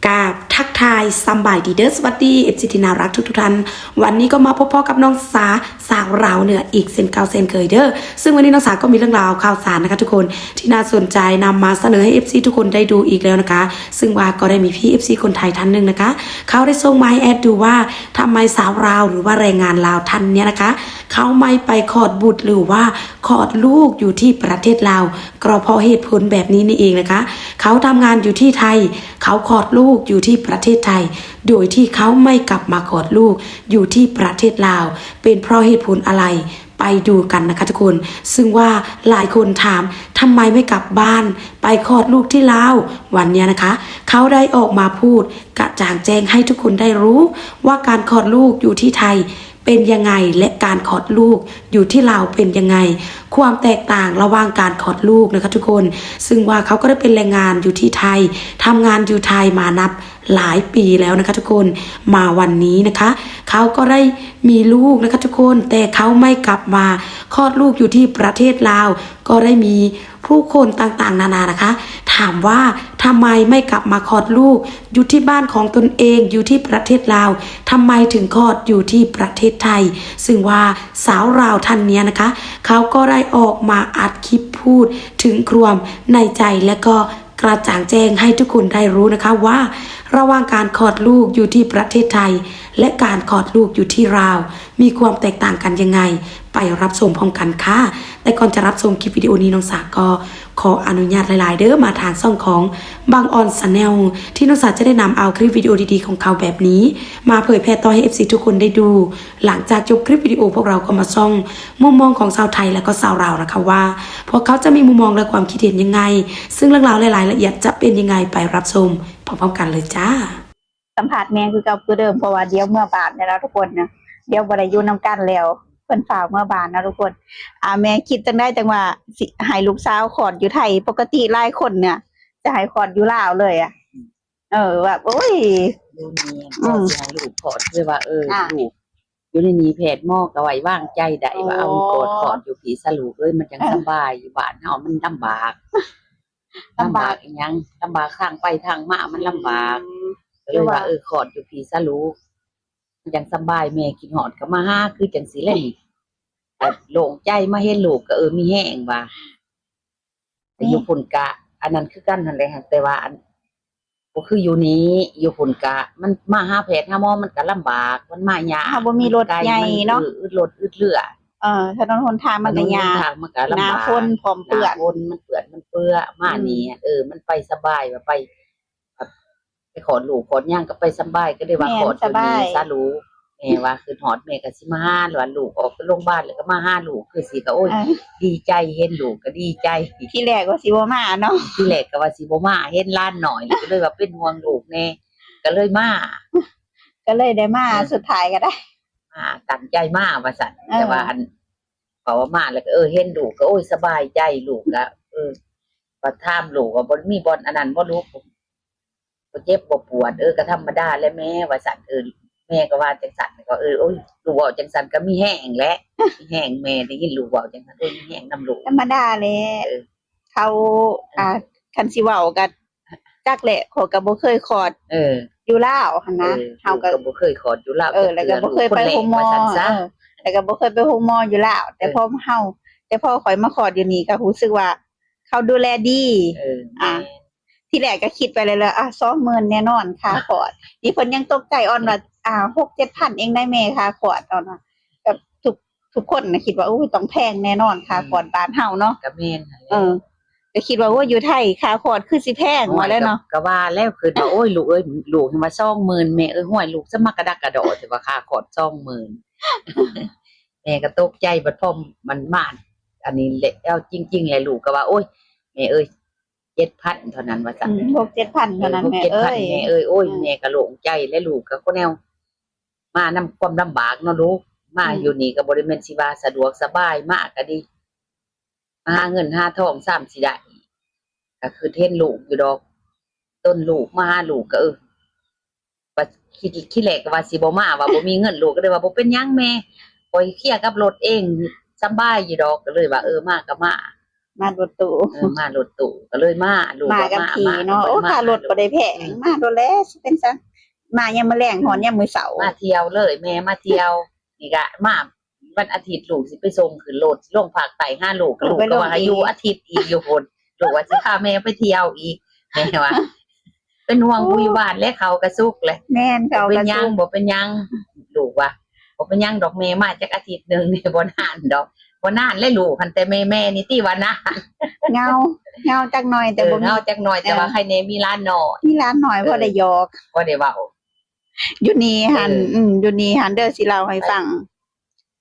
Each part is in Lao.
ອ່າ ທັກທາຍສຳບາຍດີເດີ ສະຫວັດດີ ເອັຟຊີ ທີ່ໜ້າຮັກທຸກໆທ່ານ. ວັນນີ້ກໍມາພົບພໍ້ກັບນ້ອງສາ ສາວລາວເໜືອອີກເຊັ່ນເກົ່າເຊັ່ນເຄີຍເດີ. ເຊິ່ງວັນນີ້ນ້ອງສາກໍມີເລື່ອງລາວຂ່າວສານນະຄະທຸກຄົນ ທີ່ໜ້າສົນໃຈນຳມາສະເໜີໃຫ້ເອັຟຊີທຸກຄົນໄດ້ດູອີກແລ້ວນະຄະ. ເຊິ່ງວ່າກໍໄດ້ມີພີ່ເອັຟຊີຄົນໄທທ່ານໜຶ່ງນະຄະ ເຂົາໄດ້ສົ່ງມາໃຫ້ແອດດູວ່າ ທຳໄມສາວລາວ ຫຼືວ່າແຮງງານລາວທ່ານເນີ້ຍນະຄະ ເຂົາໄມ່ໄປຄອດບຸດ ຫຼືວ່າຄອດລູກຢູ່ທີ່ປະເທດລາວ ກໍເພາະເຫດຜົນແບບນີ້ນີ້ເອງນະຄະ. ເຂົາທຳງານຢູ່ທີ່ໄທ ເຂົາຄອດລູກຢູ່ທີ່ປະເທດໄທ ໂດຍທີ່ເຂົາໄມ່ກັບມາຄອດລູກຢູ່ທີ່ປະເທດລາວ ເປັນເພາະເຫດຜົນອະໄລ? ໄປດູກັນນະຄະທຸກຄົນ. ເຊິ່ງວ່າຫຼາຍຄົນຖາມ ທຳໄມໄມ່ກັບບ້ານ ໄປຄອດລູກທີ່ລາວ? ວັນເນີ້ຍນະຄະ ເຂົາໄດ້ອອກມາພູດກະຈ່າງແຈ້ງໃຫ້ທຸກຄົນໄດ້ຮູ້ວ່າ ການຄອດລູກຢູ່ທີ່ໄທເປັນຍັງໄງ ແລະ ການຄອດລູກຢູ່ທີ່ລາວເປັນຍັງໄງ ຄວາມແຕກຕ່າງລະຫວ່າງການຄອດລູກນະຄະທຸກຄົນ. ເຊິ່ງວ່າເຂົາກໍໄດ້ເປັນແຮງງານຢູ່ທີ່ໄທ ທຳງານຢູ່ໄທມານັບຫຼາຍປີແລ້ວນະຄະທຸກຄົນ. ມາວັນນີ້ນະຄະ ເຂົາກໍໄດ້ມີລູກນະຄະທຸກຄົນ ແຕ່ເຂົາໄມ່ກັບມາຄອດລູກຢູ່ທີ່ປະເທດລາວ ກໍໄດ້ມີຜູ້ຄົນຕ່າງໆນານານະຄະ ຖາມວ່າ ທຳໄມໄມ່ກັບມາຄອດລູກຢູ່ທີ່ບ້ານຂອງຕົນເອງ ຢູ່ທີ່ປະເທດລາວ ທຳໄມເຖິງຄອດຢູ່ທີ່ປະເທດໄທ? ເຊິ່ງວ່າສາວລາວທ່ານເນີ້ຍນະຄະ ເຂົາກໍໄດ້ອອກມາອັດຄລິບພູດເຖິງຄວາມໃນໃຈ ແລະ ກໍກະຈ່າງແຈ້ງໃຫ້ທຸກຄົນໄດ້ຮູ້ນະຄະວ່າ ລະຫວ່າງການຄອດລູກຢູ່ທີ່ປະເທດໄທ ແລະ ການຄອດລູກຢູ່ທີ່ລາວ ມີຄວາມແຕກຕ່າງກັນຍັງໄງ? ໄປຮັບຊົມພ້ອມກັນຄ່ະ. ແຕ່ກ່ອນຈະຮັບຊົມຄລິບວິດີໂອນີ້ ນ້ອງສາກໍຂໍອະນຸຍາດຫຼາຍໆເດີ ມາທາງຊ່ອງຂອງບັງອອນ Channel ທີ່ນ້ອງສາຈະໄດ້ນຳເອົາຄລິບວິດີໂອດີໆຂອງເຂົາແບບນີ້ ມາເຜີຍແຜ່ຕໍ່ໃຫ້ເອັຟຊີທຸກຄົນໄດ້ດູ. ຫຼັງຈາກຈົບຄລິບວິດີໂອ ພວກເຮົາກໍມາສ່ອງມຸມມອງຂອງຊາວໄທ ແລະ ກໍຊາວລາວນະຄະວ່າ ພວກເຂົາຈະມີມຸມມອງ ແລະ ຄວາມຄິດເຫັນຍັງໄງ ເຊິ່ງເລື່ອງລາວ ແລະ ລາຍລະອຽດຈະເປັນຍັງໄງ ໄປຮັບຊົມພ້ອມໆກັນເລີຍຈ້າ. ສຳພາດແມ່ຄືເກົ່າຄືເດີມ ເພາະວ່າດຽວເມືອບ້ານແລ້ວເນາະທຸກຄົນນະ ດຽວບໍ່ໄດ້ຢູ່ນຳກັນແລ້ວ ເພິ່ນຟ້າວເມືອບ້ານເນາະທຸກຄົນ. ອ່າ ແມ່ຄິດຈັ່ງໃດຈັ່ງວ່າຊິໃຫ້ລູກສາວຄອດຢູ່ໄທ? ປົກກະຕິຫຼາຍຄົນນະຈະໃຫ້ຄອດຢູ່ລາວເລີຍອະ. ເອີ ແບບ ໂອ້ຍ ຢູ່ນີ້ ອືມ ກໍຊິໃຫ້ລູກຄອດ ຄືວ່າ ເອີ ອ່າ ລູກຢູ່ໃນນີ້ ແພດໝໍກໍໄວ້ວາງໃຈໄດ້ວ່າ ອໍ ເອົາ ກອດຄອດຢູ່ພີ້ຊະລູກເອີຍ ມັນຈັ່ງ ເອີ ສະບາຍ. ຢູ່ບ້ານເຮົາມັນລຳບາກ ລຳບາກ ລຳບາກອີ່ຫຍັງ ລຳບາກທາງໄປທາງມາ ມັນລຳບາກ ອືມ ກໍເລີຍວ່າ ເອີ ຄອດຢູ່ພີ້ຊະລູກ ມັນຈັ່ງສະບາຍ ແມ່ຄິດຮອດກໍມາຫາ ຄືຈັ່ງຊີ້ແຫຼະນີ້ ໂລ່ງໃຈ ມາເຫັນລູກກໍ ເອີ ມີແຮງວ່າ ແຕ່ຢູ່ພຸ້ນກະອັນນັ້ນຄືກັນຫັ້ນແຫຼະ ແຕ່ວ່າອັນ ບໍ່ຄືຢູ່ນີ້ ຢູ່ພຸ້ນກະມັນມາຫາແພດຫາໝໍມັນກະລຳບາກ ມັນມາຍາກ ເຮົາບໍ່ມີລົດໃຫຍ່ເນາະ ມັນໄກ ມັນອືດ ອືດລົດອືດເຫຼືອ ເອີ ຖະໜົນຫົນທາງມັນກະຍາກ ມັນຫົນທາງມັນກະລຳບາກ ໜ້າຝົນພ້ອມເປື້ອນ ໜ້າຝົນມັນເປື້ອນມັນເປື້ອ ມາ ອືມ ນີ້ ເອີ ມັນໄປສະບາຍວ່າໄປ ໄປຄອດລູກຄອດຫຍັງກໍໄປສະບາຍ ກໍໄດ້ວ່າ ແມ່ນ ຄອດຢູ່ນີ້ ສະບາຍ ສາລູກ ແມ່ວ່າຄິດຮອດແມ່ກໍຊິມາຫາ ວ່າລູກອອກໄປໂລງບານແລ້ວກໍມາຫາລູກ ຄືຊິກໍ ໂອ້ຍ ເອີ ດີໃຈ ເຫັນລູກກໍດີໃຈ. ທີແລກວ່າຊິບໍ່ມາເນາະ ທີແລກກໍວ່າຊິບໍ່ມາ ເຫັນຫຼານນ້ອຍ ກໍເລີຍວ່າເປັນຫ່ວງລູກແດ່ ກໍເລີຍມາ ກໍເລີຍໄດ້ມາ ເອີ ສຸດທ້າຍກໍໄດ້ມາ ຕັ້ງໃຈມາວ່າຊັ້ນ ເອີ ແຕ່ວ່າອັນ ເພາະວ່າມາແລ້ວກໍ ເອີ ເຫັນລູກກໍ ໂອ້ຍ ສະບາຍໃຈ ລູກກໍ ເອີ ກໍຖາມລູກວ່າ ບໍ່ມີບ່ອນອັນນັ້ນບໍ່ລູກ? ບໍ່ເຈັບບໍ່ປວດ ເອີ ກໍທຳມະດາແຫຼະແມ່ ວ່າຊັ້ນ ເອີ ແມ່ກໍວ່າຈັ່ງຊັ້ນ ກໍ ເອີ ໂອ້ຍ ລູກເວົ້າຈັ່ງຊັ້ນກໍມີແຮງແຫຼະ ມີແຮງ ແມ່ໄດ້ຍິນລູກເວົ້າຈັ່ງຊັ້ນ ໂອ້ຍ ມີແຮງນຳລູກ ທຳມະດາແຫຼະ ເອີ ເຂົາ ອ່າ ຄັນຊິເວົ້າກໍຈັກແຫຼະ ຂ້ອຍກໍບໍ່ເຄີຍຄອດ ເອີ ຢູ່ລາວຫັ້ນນະ ເອີ ເຮົາກໍ ກໍບໍ່ເຄີຍຄອດຢູ່ລາວ ເອີ ແລ້ວກໍບໍ່ເຄີຍໄປໂຮງໝໍ ເອີ ແລ້ວກໍບໍ່ເຄີຍໄປໂຮງໝໍຢູ່ລາວ ແຕ່ ເອີ ພໍເຮົາ ແຕ່ພໍຂ້ອຍມາຄອດຢູ່ນີ້ ກໍຮູ້ສຶກວ່າ ເຂົາດູແລດີ ເອີ ອ່າ ແມ່ນ ທີແລກກໍຄິດໄປແລ້ວ ອ່າ ສອງໝື່ນແນ່ນອນຄ່າຄອດ ນີ້ເພິ່ນຍັງຕົກໃຈອ່ອນວ່າ ອ່າ ຫົກເຈັດພັນເອງໄດ໋ແມ່ຄ່າຄອດ ເອົານະ ແບບທຸກ ທຸກຄົນນະຄິດວ່າ ໂອ້ຍ ຕ້ອງແພງແນ່ນອນຄ່າຄອດ ອືມ ບ້ານເຮົາເນາະ ກໍແມ່ນຫັ້ນແຫຼະ ເອີ ກໍຄິດວ່າ ໂອ້ຍ ຢູ່ໄທຄ່າຄອດຄືຊິແພງວ່າແລ້ວເນາະ ກໍວ່າແລ້ວ ຄິດວ່າ ໂອ້ຍ ລູກເອີຍ ລູກເຫັນວ່າສອງໝື່ນ ແມ່ເອີຍ ຫ້ວຍ ລູກສະມັກກະດັກກະດໍ ແຕ່ວ່າຄ່າຄອດສອງໝື່ນ ແມ່ກໍຕົກໃຈ ບັດພໍມັນມາ ອັນນີ້ແຫຼະ ເອົາຈິງໆ ແຫຼະ ລູກກໍວ່າ ໂອ້ຍ ແມ່ເອີຍ ເຈັດພັນເທົ່ານັ້ນວ່າຊັ້ນ ອືມ ຫົກເຈັດພັນເທົ່ານັ້ນ ເອີ ແມ່ເອີຍ ຫົກເຈັດພັນ ແມ່ເອີຍ ໂອ້ຍ ອືມ ແມ່ກໍໂລ່ງໃຈ ແລະ ລູກກໍຄົນແນວ ມານຳຄວາມລຳບາກເນາະລູກ ມາ ອືມ ຢູ່ນີ້ກໍບໍ່ໄດ້ແມ່ນຊິວ່າສະດວກສະບາຍ ມາກໍດີ ມາຫາເງິນຫາທອງຊ້ຳຊິໄດ້ ກໍຄິດເຫັນລູກຢູ່ດອກ ຕົນລູກ ມາຫາລູກກໍ ເອີ ວ່າ ຄິດ ຄິດແລກກໍວ່າຊິບໍ່ມາ ວ່າບໍ່ມີເງິນ ລູກກໍເລີຍວ່າ ບໍ່ເປັນຫຍັງແມ່ ຂ້ອຍເຄຍກັບລົດເອງ ສະບາຍຢູ່ດອກ ກໍເລີຍວ່າ ເອີ ມາກໍມາ ມາລົດຕູ້ ເອີ ມາລົດຕູ້ ກໍເລີຍມາ ລູກວ່າມາ ມາກັນ ມາ ເນາະ ມາ ໂອ້ ຄ່າລົດບໍ່ໄດ້ແພງ ອືມ ມາໂລດແຫຼະ ຊິເປັນຫຍັງ ມາຍາມມື້ແລງຮອດຍາມມື້ເຊົ້າ ມາທ່ຽວເລີຍ ແມ່ມາທ່ຽວ ນີ້ກະມາ ວັນອາທິດລູກຊິໄປສົ່ງຂຶ້ນລົດ ຊິລົງພາກໃຕ້ຫາລູກ ເອີ ລູກກໍວ່າໃຫ້ຢູ່ອາທິດອີກຢູ່ພຸ້ນ ລູກວ່າຊິພາແມ່ໄປທ່ຽວອີກ ແມ່ວ່າ ເປັນຫ່ວງຜູ້ຢູ່ບ້ານແຫຼະ ເຂົ້າກະສຸກແຫຼະ ແມ່ນ ເຂົ້າກະສຸກ ບໍ່ເປັນຫຍັງ ບໍ່ເປັນຫຍັງ ລູກວ່າ ບໍ່ເປັນຫຍັງດອກ ແມ່ມາຈັກອາທິດໜຶ່ງນີ້ ບໍ່ນານດອກ ບໍ່ນານແຫຼະລູກ ຫັ້ນແຕ່ແມ່ ແມ່ນີ້ຕິວ່ານານ ເຫງົາ ເຫງົາຈັກໜ່ອຍ ແຕ່ ເອີ ບໍ່ມີ ເຫງົາຈັກໜ່ອຍ ແຕ່ວ່າ ເອີ ໃຄແນ່ມີຫຼານນ້ອຍ ມີຫຼານນ້ອຍ ເອີ ພໍໄດ້ຫຍອກ ພໍໄດ້ເວົ້າ ຢູ່ນີ້ຫັ້ນ ເອີ ອືມ ຢູ່ນີ້ຫັ້ນເດີ ຊິເລົ່າໃຫ້ຟັງ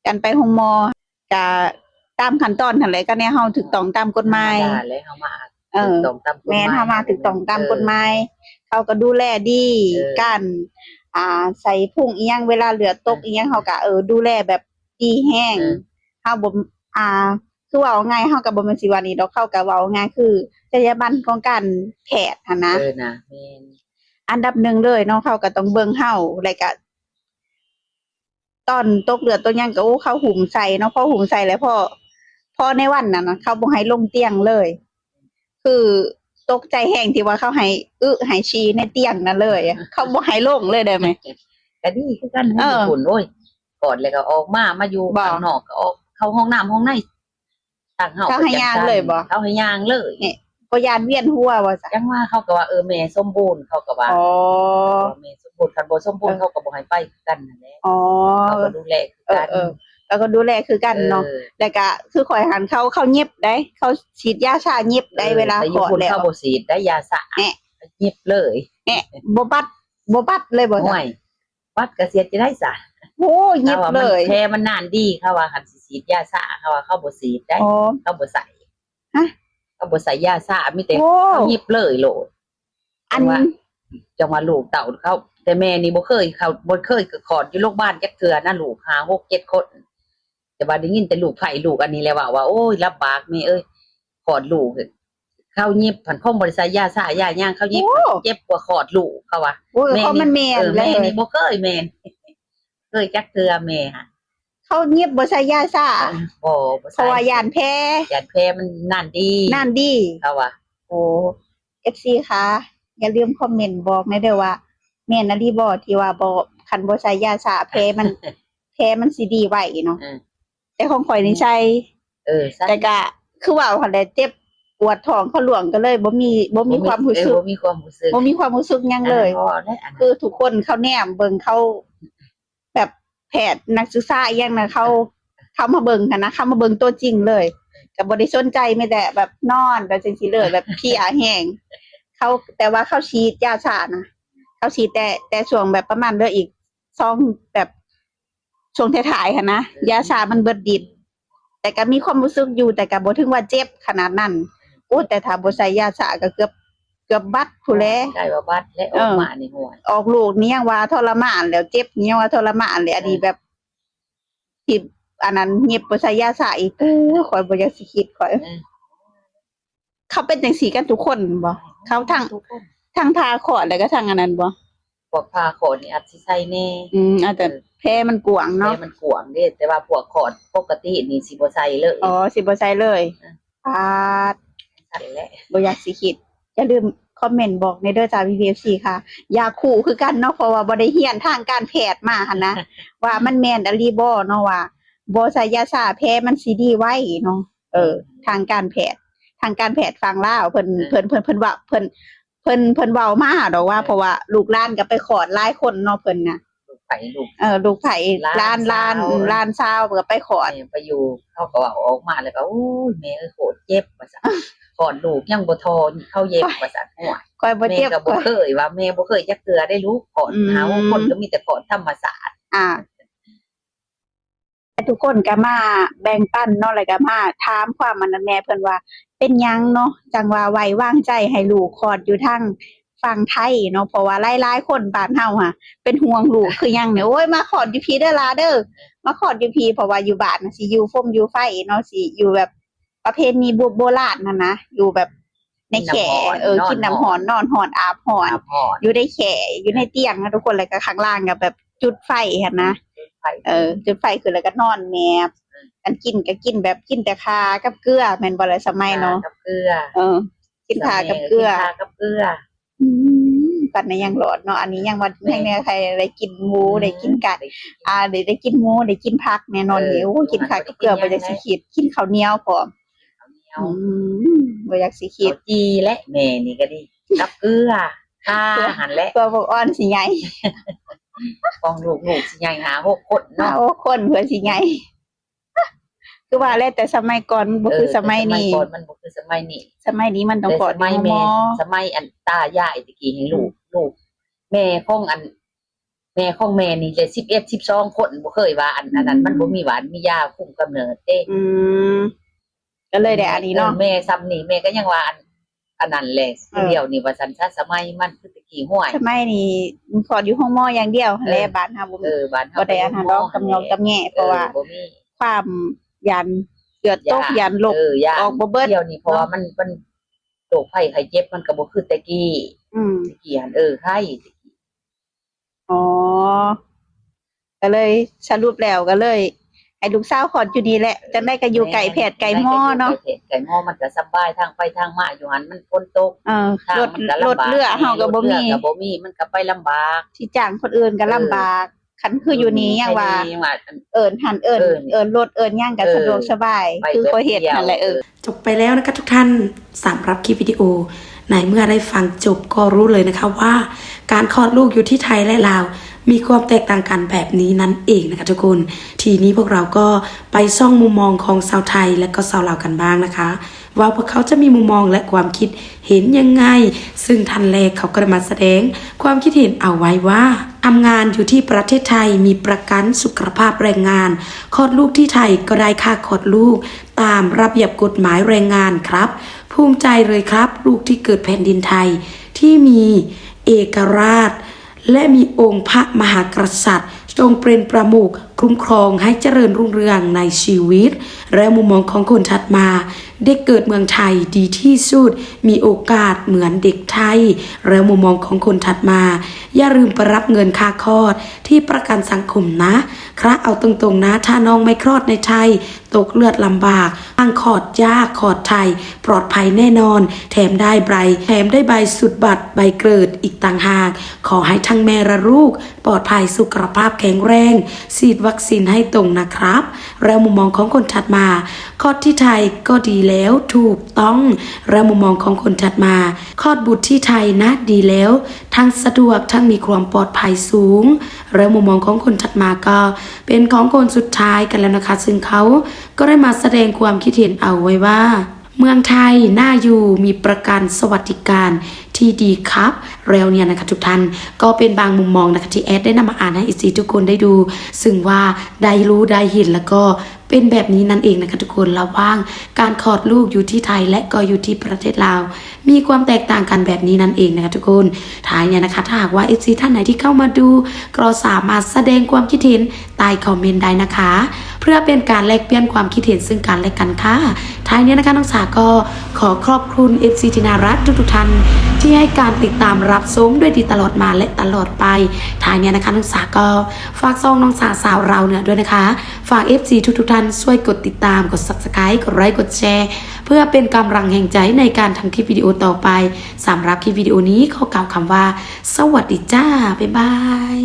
ການໄປໂຮງໝໍກະຕາມຂັ້ນຕອນຫັ້ນແຫຼະ ກະແນວເຮົາຖືກຕ້ອງຕາມກົດໝາຍ ທຳມະດາແຫຼະ ເຮົາມາ ເອີ ຖືກຕ້ອງຕາມກົດໝາຍ ແມ່ນ ເຮົາມາຖືກຕ້ອງຕາມ ເອີ ກົດໝາຍ ເຂົາກໍດູແລດີ ເອີ ການ ອ່າ ໃສ່ພຸງອີ່ຫຍັງ ເວລາເລືອດຕົກ ເອີ ອີ່ຫຍັງ ເຮົາກໍ ເອີ ດູແລແບບດີແຮງ ເອີ ເຮົາບໍ່ ອ່າ ຄືເວົ້າງ່າຍ ເຮົາກໍບໍ່ແມ່ນຊິວ່ານີ້ດອກ ເຂົາກໍເວົ້າງ່າຍ ຄືຈັນຍາບັນຂອງການແພດຫັ້ນນະ ເອີ ນະ ແມ່ນ ອັນດັບໜຶ່ງເລີຍເນາະ ເຂົາກໍຕ້ອງເບິ່ງເຮົາ ແລ້ວກໍ ຕອນຕົກເລືອດຕົກຫຍັງກໍ ໂອ້ ເຂົາຫຸ້ມໃສ່ເນາະ ພໍຫຸ້ມໃສ່ແລ້ວ ພໍ ພໍໃນວັນນັ້ນນະ ເຂົາບໍ່ໃຫ້ລົງຕຽງເລີຍ ຄືຕົກໃຈແຮງທີ່ວ່າເຂົາໃຫ້ອຶໃຫ້ຊີ່ໃນຕຽງນັ້ນເລີຍ ເຂົາບໍ່ໃຫ້ລົງເລີຍໄດ້ໄໝ? ກໍດີຄືກັນ ເອີ ຢູ່ພຸ້ນ ໂອ້ຍ ກອດແລ້ວກໍອອກມາ ມາຢູ່ຂ້າງນອກກໍອອກ ເຂົ້າຫ້ອງນ້ຳຫ້ອງໃນ ທາງເຮົາ ເຂົາໃຫ້ຍ່າງເລີຍບໍ່? ເຂົາໃຫ້ຍ່າງເລີຍ ນີ້ ບໍ່ຢ້ານວຽນຫົວບໍ່ຊະ? ຈັ່ງວ່າເຂົາກໍວ່າ ເອີ ແມ່ສົມບູນ ເຂົາກໍວ່າ ອໍ ເຂົາວ່າແມ່ສົມບູນ ຄັນບໍ່ສົມບູນ ເອີ ເຂົາກໍບໍ່ໃຫ້ໄປຄືກັນຫັ້ນແຫຼະ ອໍ ເຂົາກໍດູແລຄືກັນ ເອີ ເອີ ເຂົາກໍດູແລຄືກັນເນາະ ເອີ ແລ້ວກໍຄືຂ້ອຍຫັ້ນ ເຂົາ ເຂົາຫຍິບໄດ໋ ເຂົາສີດຢາຊາຫຍິບໄດ໋ ເອີ ເວລາຄອດແລ້ວ ແຕ່ຢູ່ພຸ້ນເຂົາບໍ່ສີດໄດ໋ ຢາຊາ ແນ່ ຫຍິບເລີຍ ແນ່ ບໍ່ບັດ ບໍ່ບັດເລີຍບໍ່ຊະ? ໂອ້ຍ ບັດກະສຽດຈະໄດ້ສະ ໂອ້ ຫຍິບເລີຍ ແຜມັນນານດີ ເຂົາວ່າຄັນຊິສີດຢາຊາ ເຂົາວ່າເຂົາບໍ່ສີດໄດ໋ ອໍ ເຂົາບໍ່ໃສ່ ຮະ ເຂົາບໍ່ໃສ່ຢາຊາ ມີແຕ່ ໂອ້ ເຂົາຫຍິບເລີຍໂລດ ອັນ ຈັ່ງວ່າ ຈັ່ງວ່າລູກເຕົ້າເຂົາ ແຕ່ແມ່ນີ້ບໍ່ເຄີຍເຂົ້າ ບໍ່ເຄີຍຄອດຢູ່ໂລງບານຈັກເທື່ອນະ ລູກຫ້າ ຫົກ ເຈັດ ຄົນ ແຕ່ວ່າໄດ້ຍິນແຕ່ລູກໃພ້ລູກອັນນີ້ແຫຼະເວົ້າວ່າ ໂອ້ຍ ລຳບາກແມ່ເອີຍ ຄອດລູກ ເຂົາຫຍິບຫັ້ນ ຄົງບໍ່ໄດ້ໃສ່ຢາຊາຢາຫຍັງ ເຂົາຫຍິບ ໂອ້ ເຈັບກວ່າຄອດລູກ ເຂົາວ່າ ໂອ້ຍ ແມ່ນີ້ ຂອງມັນແມ່ນ ເອີ ແລ້ວ ແມ່ນີ້ບໍ່ເຄີຍແມ່ນ ເຄີຍຈັກເທື່ອແມ່ຫັ້ນ ເຂົາຫຍິບບໍ່ໃສ່ຢາຊາ ເອີ ບໍ່ ບໍ່ໃສ່ ເພາະວ່າຢ້ານແຜ ຢ້ານແຜມັນນານດີ ນານດີ ເຂົາວ່າ ໂອ້ ເອັຟຊີ ຄະ ຢ່າລືມຄອມເມັນບອກແດ່ເດີວ່າ ແມ່ນອີ່ຫຼີບໍ່ທີ່ວ່າບໍ່ ຄັນບໍ່ໃສ່ຢາຊາແຜມັນ ແຜມັນຊິດີໄວເນາະ ເອີ ແຕ່ຂອງຂ້ອຍນີ້ໃສ່ ເອີ ໃສ່ ແຕ່ກະຄືເວົ້າຫັ້ນແຫຼະ ເຈັບປວດທ້ອງ ເຂົາຫຼວງກໍເລີຍບໍ່ມີ ບໍ່ມີຄວາມຮູ້ສຶກ ບໍ່ມີຄວາມຮູ້ສຶກ ບໍ່ມີຄວາມຮູ້ສຶກຫຍັງເລີຍ ຄືທຸກຄົນເຂົາແນມເບິ່ງ ເຂົາແບບແພດ ນັກສຶກສາອີ່ຫຍັງນະ ເຂົາ ເຂົາມາເບິ່ງຫັ້ນນະ ເຂົາມາເບິ່ງຕົວຈິງເລີຍ ກໍບໍ່ໄດ້ສົນໃຈ ມີແຕ່ແບບນອນແບບຈັ່ງຊີ້ເລີຍ ແບບເພຍແຮງ ເຂົາ ແຕ່ວ່າເຂົາສີດຢາຊານະ ເຂົາສີດແຕ່ ແຕ່ຊ່ວງແບບປະມານເຫຼືອອີກ ສອງ ແບບຊ່ວງທ້າຍໆຫັ້ນນະ ເອີ ຢາຊາມັນເບິດລິດ ແຕ່ກໍມີຄວາມຮູ້ສຶກຢູ່ ແຕ່ກໍບໍ່ເຖິງວ່າເຈັບຂະໜາດນັ້ນ ໂອ້ ແຕ່ຖ້າບໍ່ໃສ່ຢາຊາກໍເກືອບ ເກືອບບັດພຸ້ນແຫຼະ ໃກ້ວ່າບັດແຫຼະ ເອີ ອອກມານີ້ ໂອ້ຍ ອອກລູກນີ້ຍັງວ່າທໍລະມານແລ້ວ ເຈັບນີ້ຍັງວ່າທໍລະມານແລ້ວ ເອີ ອັນນີ້ແບບ ທີ່ ອັນນັ້ນ ຫຍິບບໍ່ໃສ່ຢາຊາອີກ ໂອ້ຍ ຂ້ອຍບໍ່ຢາກຊິຄິດ ຂ້ອຍ ເອີ ເຂົາເປັນຈັ່ງຊີ້ກັນທຸກຄົນບໍ່? ເຂົາທັງ ທຸກຄົນ ທັງຜ່າຄອດ ແລ້ວກໍທັງອັນນັ້ນບໍ່? ພວກຜ່າຄອດນີ້ອາດຊິໃສ່ແດ່ ອືມ ອາດຈະ ເອີ ແຜມັນກວ້າງເນາະ ແຜມັນກວ້າງເດ້ ແຕ່ວ່າພວກຄອດປົກກະຕິນີ້ຊິບໍ່ໃສ່ເລີຍ ອໍ ຊິບໍ່ໃສ່ເລີຍ ເອີ ປາດ ຊັ້ນແຫຼະ ບໍ່ຢາກຊິຄິດ ຢ່າລືມຄອມເມັນບອກແດ່ເດີຈ້າ ພີ່ໆ ເອັຟຊີ ຄະ ຢາກຮູ້ຄືກັນເນາະ ເພາະວ່າບໍ່ໄດ້ຮຽນທາງການແພດມາຫັ້ນນະ ວ່າມັນແມ່ນອີ່ຫຼີບໍ່ເນາະ ວ່າບໍ່ໃສ່ຢາຊາແຜມັນຊິດີໄວເນາະ ເອີ ທາງການແພດ ທາງການແພດຝັ່ງລາວ ເພິ່ນ ເອີ ເພິ່ນ ເພິ່ນ ເພິ່ນເວົ້າ ເພິ່ນ ເພິ່ນ ເພິ່ນເວົ້າມາດອກວ່າ ເອີ ເພາະວ່າລູກຫຼານກໍໄປຄອດຫຼາຍຄົນເນາະ ເພິ່ນນະ ລູກໃຜລູກ ເອີ ລູກໃຜ ຫຼານ ຫຼານ ຫຼານສາວ ຫຼານສາວກໍໄປຄອດ ແມ່ໄປຢູ່ ເຂົາກໍເວົ້າອອກມາ ແລ້ວກໍ ໂອ້ຍ ແມ່ເອີຍ ໂຄດເຈັບ ວ່າຊັ້ນ ຄອດລູກຍັງບໍ່ທໍ່ ເຂົາເຢັບ ວ່າຊັ້ນ ໂອ້ຍ ຂ້ອຍບໍ່ເຈັບ ແມ່ກໍບໍ່ເຄີຍວ່າ ແມ່ບໍ່ເຄີຍຈັກເທື່ອໄດ້ລູກ ຄອດ ອືມ ຫາຫົກຄົນກໍມີແຕ່ຄອດທຳມະຊາດ ອ່າ ແລະ ທຸກຄົນກໍມາແບ່ງປັນເນາະ ແລ້ວກໍມາຖາມຄວາມອັນນັ້ນແດ່ ເພິ່ນວ່າເປັນຫຍັງເນາະ ຈັ່ງວ່າໄວ້ວາງໃຈໃຫ້ລູກຄອດຢູ່ທາງຝັ່ງໄທເນາະ ເພາະວ່າຫຼາຍໆຄົນບ້ານເຮົາຫະເປັນຫ່ວງລູກຄືຫຍັງນີ້ ໂອ້ຍ ມາຄອດຢູ່ພີ້ເດີຫຼ້າເດີ ມາຄອດຢູ່ພີ້ ເພາະວ່າຢູ່ບ້ານຊິຢູ່ຟົມຢູ່ໄຟເນາະ ຊິຢູ່ແບບ ປະເພນີບູບໂບລານຫັ້ນນະ ຢູ່ແບບໃນແຄ ກິນນ້ຳຮ້ອນ ເອີ ນອນຮ້ອນ ກິນນ້ຳຮ້ອນ ນອນຮ້ອນ ອາບຮ້ອນ ອາບຮ້ອນ ຢູ່ໃນແຄ ຢູ່ໃນຕຽງນະທຸກຄົນ ແລ້ວກໍຂ້າງລ່າງກໍແບບຈຸດໄຟຫັ້ນນະ ຈຸດໄຟ ເອີ ຈຸດໄຟຂຶ້ນແລ້ວກໍນອນແມບ. ອັນກິນກໍກິນແບບກິນແຕ່ຂ່າກັບເກືອແມ່ນບໍ່ລະ ສະໄໝເນາະ? ຂ່າກັບເກືອ. ເອີ ກິນຂ່າກັບເກືອ. ກິນຂ່າກັບເກືອ. ອືມ ປັນໃນຍັງຫຼອດເນາະ ອັນນີ້ຍັງວ່າ ແມ່ນ ໃຫ້ແນວໃຄໄດ້ກິນໝູ ອືມ ໄດ້ກິນໄກ່ ໄດ້ກິນ ອ່າ ໄດ້ ໄດ້ກິນໝູ ໄດ້ກິນຜັກແນ່ນອນນີ້. ເອີ ໂອ້ ກິນຂ່າກັບເກືອ ບໍ່ຢາກຊິຄິດ ກິນເຂົ້າໜຽວພ້ອມ. ເຂົ້າໜຽວ ອືມ ບໍ່ຢາກຊິຄິດ. ເຂົ້າຈີ່ແຫຼະ ແມ່ນີ້ກໍດີ ກັບເກືອ ຂ່າຫັ້ນແຫຼະ ເພື່ອພວກອ່ອນຊິໃຫຍ່ ຂອງລູກໆຊິໃຫຍ່ຫ້າຫົກຄົນເນາະ ຫ້າຫົກຄົນເພື່ອຊິໃຫຍ່. ຄືວ່າແຫຼະ ແຕ່ສະໄໝກ່ອນມັນບໍ່ຄື ເອີ ສະໄໝນີ້ ແຕ່ສະໄໝກ່ອນມັນບໍ່ຄືສະໄໝນີ້. ສະໄໝນີ້ມັນຕ້ອງຄອດຢູ່ໂຮງໝໍ ສະໄໝອັນຕາຍາຍຕະກີ້ນີ້ ອືມ ລູກ ລູກແມ່ຂອງອັນ ແມ່ຂອງແມ່ນີ້ໄດ້ສິບເອັດ ສິບສອງຄົນ ບໍ່ເຄີຍວ່າອັນ ອືມ ອັນນັ້ນ ມັນບໍ່ມີວ່າມີຢາຄຸມກຳເນີດເດ້. ອືມ ກໍເລີຍໄດ້ອັນນີ້ເນາະ ເອີ ແມ່ຊ່ຳນີ້ ແມ່ກໍຍັງວ່າອັນ ອັນນັ້ນແຫຼະ ເອີ ດຽວນີ້ວ່າຊັ້ນຊະ ສະໄໝມັນຄືຕະກີ້ ຫ້ວຍ ສະໄໝນີ້ຄອດຢູ່ໂຮງໝໍຢ່າງດຽວຫັ້ນແຫຼະ. ເອີ ບ້ານເຮົາບໍ່ມີ ເອີ ບ້ານເຮົາບໍ່ໄດ້ອັນນັ້ນດອກ ກຳຍອກກຳແຫຍ ເອີ ເພາະວ່າ ບໍ່ມີ ຄວາມຢ້ານເລືອດຕົກ ຢ້ານ ຢ້ານລົກ ເອີ ຢ້ານອອກບໍ່ເບິດ. ດຽວນີ້ເພາະວ່າ ເນາະ ມັນ ມັນໂລກໄພໄຂ້ເຈັບມັນກໍບໍ່ຄືແຕ່ກີ້. ອືມ ແຕ່ກີ້ຫັ້ນ ເອີ ໄຂ້ ອໍ ກໍເລີຍສະຫຼຸບແລ້ວກໍເລີຍໃຫ້ລູກສາວຄອດຢູ່ນີ້ແຫຼະ ຈັ່ງໃດກໍຢູ່ໃກ້ແພດໃກ້ໝໍເນາະ ຢູ່ໃກ້ແພດໃກ້ໝໍ ມັນກໍສະບາຍ ທາງໄປທາງມາຢູ່ຫັ້ນ ມັນຝົນຕົກ ເອີ ທາງມັນກໍລຳບາກ ລົດເຮືອເຮົາກໍບໍ່ມີ ລົດເຮືອກໍບໍ່ມີ ມັນກໍໄປລຳບາກ ຊິຈ້າງຄົນອື່ນກໍລຳບາກ. ເອີ ຄັນຄືຢູ່ນີ້ຍັງວ່າ ເອີ້ນຫັ້ນເອີ້ນ ເອີ້ນລົດເອີ້ນຫຍັງກໍສະດວກສະບາຍ ຄືຂ້ອຍເຮັດຫັ້ນແຫຼະ. ເອີ ເອີ ຈົບໄປແລ້ວນະຄະທຸກທ່ານ ສຳລັບຄລິບວິດີໂອ ໃນເມື່ອໄດ້ຟັງຈົບກໍຮູ້ເລີຍນະຄະວ່າ ການຄອດລູກຢູ່ທີ່ໄທ ແລະ ລາວ ມີຄວາມແຕກຕ່າງກັນແບບນີ້ນັ້ນເອງນະຄະທຸກຄົນ. ທີນີ້ພວກເຮົາກໍໄປສ່ອງມຸມມອງຂອງຊາວໄທ ແລະ ກໍຊາວລາວກັນບ້າງນະຄະ ວ່າພວກເຂົາຈະມີມຸມມອງ ແລະ ຄວາມຄິດເຫັນຍັງໄງ. ຊຶ່ງທ່ານແລກເຂົາກໍໄດ້ມາສະແດງຄວາມຄິດເຫັນເອົາໄວ້ວ່າ ທຳງານຢູ່ທີ່ປະເທດໄທມີປະກັນສຸຂະພາບແຮງງານ, ຄອດລູກທີ່ໄທກໍໄດ້ຄ່າຄອດລູກ ຕາມລະບຽບກົດໝາຍແຮງງານຄັບ. ພູມໃຈເລີຍຄັບ ລູກທີ່ເກີດແຜ່ນດິນໄທ ທີ່ມີເອກະລາດ ແລະ ມີອົງພະມະຫາກະສັດຊົງເປັນປະມຸກ ຄຸ້ມຄອງໃຫ້ຈະເລີນຮຸ່ງເຮືອງໃນຊີວິດ. ແລະ ມຸມມອງຂອງຄົນຖັດມາ ເດັກເກີດເມືອງໄທດີທີ່ສຸດ ມີໂອກາດເໝືອນເດັກໄທ. ແລະ ມຸມມອງຂອງຄົນຖັດມາ ຢ່າລືມໄປຮັບເງິນຄ່າຄອດທີ່ປະກັນສັງຄົມນະ. ຄະເອົາຕົງໆນະ ຖ້ານ້ອງໄມ່ຄອດໃນໄທ ຕົກເລືອດລຳບາກ ທັງຄອດຍາກຄອດໄທ ປອດໄພແນ່ນອນ ແຖມໄດ້ໃບ ແຖມໄດ້ໃບສູດບັດໃບເກີດອີກຕ່າງຫາກ. ຂໍໃຫ້ທັງແມ່ ແລະ ລູກປອດໄພ ສຸຂະພາບແຂງແຮງ ສີດວັກຊີນໃຫ້ຕົງນະຄັບ. ແລ້ວມຸມມອງຂອງຄົນຖັດມາ ຄອດທີ່ໄທກໍດີແລ້ວ ຖືກຕ້ອງ. ແລ້ວມຸມມອງຂອງຄົນຖັດມາ ຄອດບຸດທີ່ໄທນະດີແລ້ວ ທັງສະດວກ ທັງມີຄວາມປອດໄພສູງ. ແລ້ວມຸມມອງຂອງຄົນຖັດມາກໍເປັນຂອງຄົນສຸດທ້າຍກັນແລ້ວນະຄະ ຊຶ່ງເຂົາກໍໄດ້ມາສະແດງຄວາມຄິດເຫັນເອົາໄວ້ວ່າ ເມືອງໄທໜ້າຢູ່ ມີປະກັນສະຫວັດດີການທີ່ດີຄັບ. ແລ້ວເນີ້ຍນະຄະທຸກທ່ານ ກໍເປັນບາງມຸມມອງນະຄະ ທີ່ແອດໄດ້ນຳມາອ່ານໃຫ້ເອັຟຊີທຸກຄົນໄດ້ດູ ຊຶ່ງວ່າໄດ້ຮູ້ໄດ້ເຫັນ ແລ້ວກໍເປັນແບບນີ້ນັ້ນເອງນະຄະທຸກຄົນ ລະຫວ່າງການຄອດລູກຢູ່ທີ່ໄທ ແລະ ກໍຢູ່ທີ່ປະເທດລາວ ມີຄວາມແຕກຕ່າງກັນແບບນີ້ນັ້ນເອງນະຄະທຸກຄົນ. ທ້າຍເນີ້ຍນະຄະ ຖ້າຫາກວ່າເອັຟຊີທ່ານໃດທີ່ເຂົ້າມາດູ ກໍສາມາດສະແດງຄວາມຄິດເຫັນໃຕ້ຄອມເມັນໄດ້ນະຄະ ເພື່ອເປັນການແລກປ່ຽນຄວາມຄິດເຫັນເຊິ່ງກັນແລະກັນຄ່ະ. ທ້າຍນີ້ນະຄະ ນ້ອງສາກໍຂໍຂອບຄຸນເອັຟຊີທີ່ໜ້າຮັກທຸກໆທ່ານ ທີ່ໃຫ້ການຕິດຕາມຮັບຊົມດ້ວຍດີຕະຫຼອດມາ ແລະ ຕະຫຼອດໄປ. ທ້າຍນີ້ນະຄະ ນ້ອງສາກໍຝາກຊ່ອງນ້ອງສາສາວລາວເໜືອດ້ວຍນະຄະ. ຝາກເອັຟຊີທຸກໆທ່ານຊ່ວຍກົດຕິດຕາມ ກົດ Subscribe ກົດໄລ ກົດແຊ ເພື່ອເປັນກຳລັງແຮງໃຈໃນການທຳຄລິບວິດີໂອຕໍ່ໄປ. ສຳລັບຄລິບວິດີໂອນີ້ຂໍກ່າວຄຳວ່າ ສະຫວັດດີຈ້າ ບາຍບາຍ.